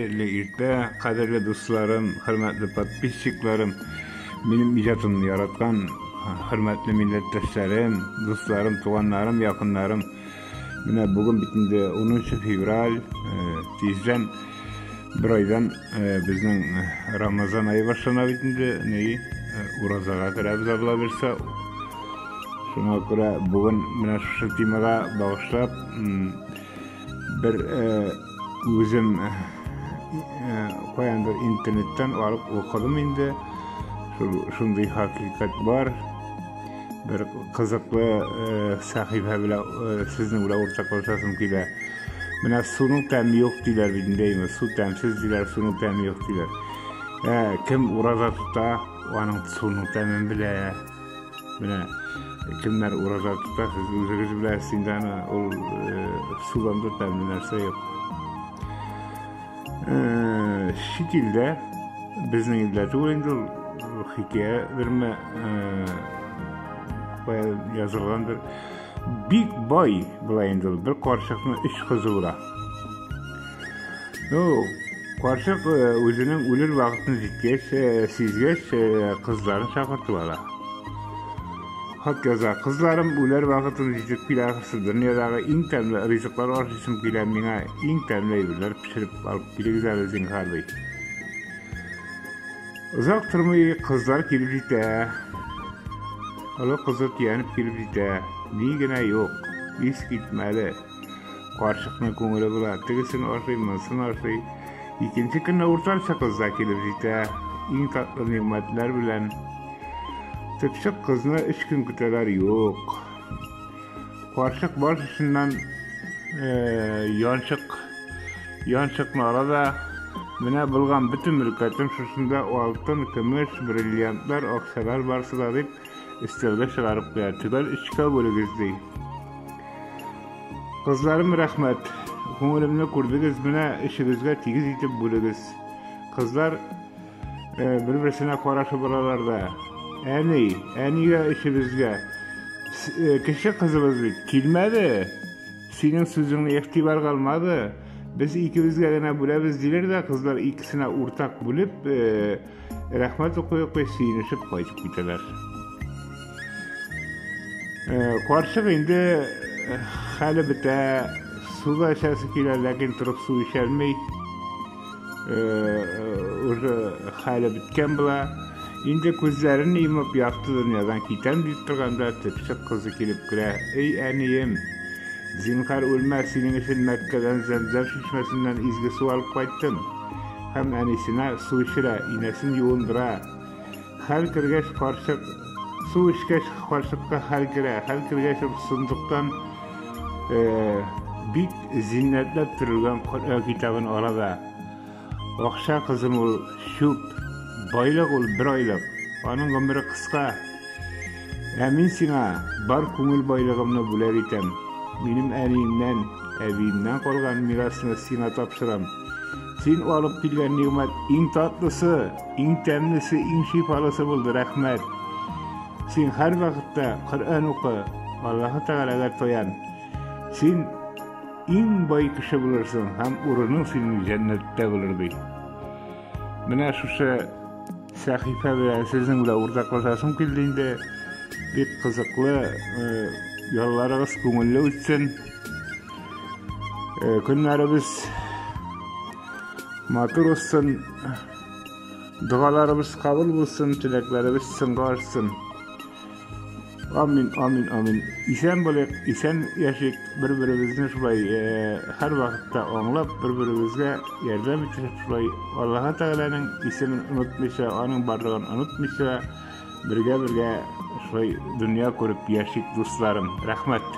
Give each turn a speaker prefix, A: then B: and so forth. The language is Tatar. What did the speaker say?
A: Хәерле иртә, кадерле дусларым, хөрмәтле подписчикларым, минем иҗатымны яраткан хөрмәтле милләттәшләрем, дусларым, туганнарым, якыннарым. Менә бүген бит инде 10 февраль, тиздән бер айдан безнең Рамазан ае башлана бит инде, ни, уразага керәбез Алла бирсә. Шуңа күрә бүген менә шушы темага багышлап бер үзем каяндыр интернеттан алып укыдым инде. Шул шундый хакыйкать бар. Бер кызыклы сәхифә белән сезнең белән уртаклашасым килә. Менә суның тәме юк диләр бит инде, әйме, су тәмсез диләр, суның тәме юк диләр. Ә, кем ураза тота, аның суның тәмен белә. Менә кемнәр ураза тота, сез үзегез беләсез инде аны, ул судан да тәмле нәрсә юк. Чит илдә, безнең илдә түгел инде ул хикәя берме кая язылгандыр. Бик бай була инде ул, бер карчыкның өч кызы була. Ну, карчык үзенең үлер вакытын җиткәч, сизгәч, кызларын чакыртып ала. Хат яза. Кызларым, үләр вакытым җитеп килә ахрысы. Дөньядагы иң тәмле ризыклар ашыйсым килә, миңа иң тәмле әйберләр пешереп алып килегез әле, зинһар, ди. Озак тормый кызлар килеп җитә. Олы кызы төянеп килеп җитә. Ни генә юк, ис китмәле. Карчыкның күңеле була, тегесен ашый, монысын ашый. Икенче көнне уртанчы кыз да килеп җитә, иң татлы нигъмәтләр белән. Төпчек кызны өч көн көтәләр, юк. Карчык баш очыннан э, янчык янчыкны ала да, менә булган бөтен мөлкәтем шушында алтын, көмеш, бриллиантлар, акчалар барсы да дип өстәлгә чыгарып куя. Төгәл өчкә бүлегез ди. Кызларым, рәхмәт. Күңелемне күрдегез, менә өчегезгә тигез итеп бүлегез. Кызлар э, бер-берсенә карашып алалар да. Әни, әнигә өчебезгә. Э, кече кызыбыз бит килмәде. Синең сүзеңне игътибарга алмады. Без икебезгә генә бүләбез диләр дә, кызлар икесенә уртак бүлеп, э, Рәхмәт укый-укый сөенешеп кайтып китәләр. Э, карчык инде э, хәле бетә, су да эчәсе килә, ләкин торып су эчәлми. Э, уже хәле беткән була. Инде күзләрен йомып якты дөньядан китәм дип торганда төпчек кызы килеп керә. Эй, әнием, зинһар үлмә, синең өчен Мәккәдән Зәмзәм чишмәсеннән изге су алып кайттым. Һәм әнисенә су эчерә, инәсен юындыра. Хәл кергәч, карчык, су эчкәч, карчыкка хәл керә. Хәл кергәч, ул сындыктан э, бик зиннәтләп төрелгән Коръән китабын ала да. Акча, кызым, ул чүп, байлык ул бер айлык, аның гомере кыска. Ә мин сиңа бар күңел байлыгымны бүләк итәм. Минем әниемнән, әбиемнән калган мирасны сиңа тапшырам. Син алып килгән нигъмәт иң татлысы, иң тәмлесе, иң шифалысы булды, рәхмәт. Син һәрвакытта Коръән укы, Аллаһы Тәгаләгә таян. Син иң бай кеше булырсың һәм урының синең җәннәттә булыр, ди. Менә шушы сәхифә белән сезнең белән уртаклашасым килде инде. Бик кызыклы, э, ялларыгыз күңелле үтсен. Э, көннәребез матур узсын. Догаларыбыз кабул булсын, теләкләребез чынга ашсын. Амин, амин, амин. Исән булыйк, исән яшик, бер-беребезне шулай э, һәр вакытта аңлап, бер-беребезгә ярдәм итеп шулай Аллаһы Тәгаләнең исемен онытмыйча, аның барлыгын онытмыйча, бергә-бергә шулай дөнья күреп яшик, дусларым. Рәхмәт.